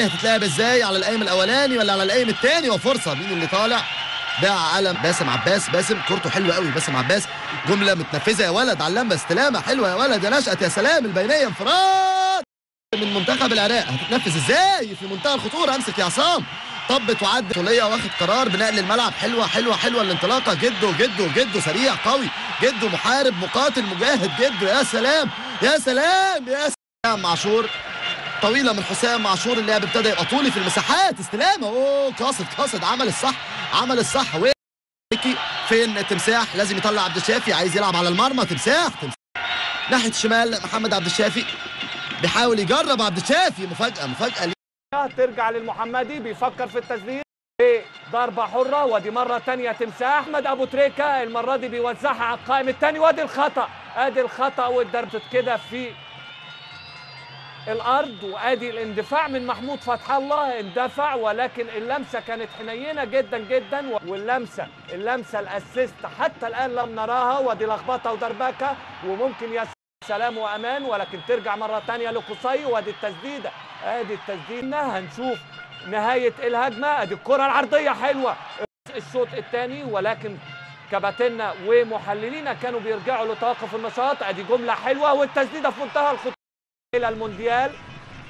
هتتلعب ازاي؟ على القايم الاولاني ولا على القايم الثاني؟ وفرصه مين اللي طالع؟ ده على باسم عباس. باسم كورته حلوة قوي، باسم عباس جملة متنفذه يا ولد على اللمبة، استلامه حلوة يا ولد يا نشأت، يا سلام البينية، انفراد من منتخب العراق هتتنفذ ازاي؟ في منتهى الخطورة، امسك يا عصام، طبت وعدت طوليه، واخد قرار بنقل الملعب، حلوة حلوة حلوة الانطلاقة، جده جده جده سريع قوي، جده محارب مقاتل مجاهد، جده يا سلام يا سلام يا سلام. عاشور طويلة من حسام عاشور، اللاعب ابتدى يبقى طولي في المساحات، استلامه اوه قاصد قاصد، عمل الصح عمل الصح. فين التمساح؟ لازم يطلع عبد الشافي، عايز يلعب على المرمى، تمساح تمساح ناحية الشمال محمد عبد الشافي، بيحاول يجرب عبد الشافي، مفاجاة مفاجاة ترجع للمحمدي، بيفكر في التسديد، ضربه حره، ودي مرة ثانية تمساح. احمد ابو تريكه المرة دي بيوزعها على القائم الثاني، وادي الخطا، ادي الخطا والضربه كده في الارض، وادي الاندفاع من محمود فتح الله، اندفع ولكن اللمسة كانت حنينه جدا جدا، واللمسه اللمسة ال assist حتى الان لم نراها، وادي لخبطة ودربكه وممكن يا سلام وامان، ولكن ترجع مرة ثانية لقصي، وادي التسديده، ادي التسديده، هنشوف نهاية الهجمة، ادي الكره العرضية حلوة الشوط الثاني، ولكن كباتنة ومحللينا كانوا بيرجعوا لتوقف النشاط. ادي جملة حلوة والتسديده في منتهى الخطورة الى المونديال،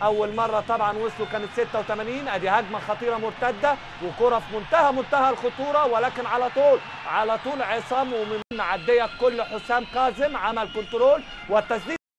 اول مرة طبعا وصلوا كانت 86. ادي هجمة خطيرة مرتدة وكره في منتهى الخطورة، ولكن على طول على طول عصام، ومن عديه كل حسام كاظم عمل control والتسديد.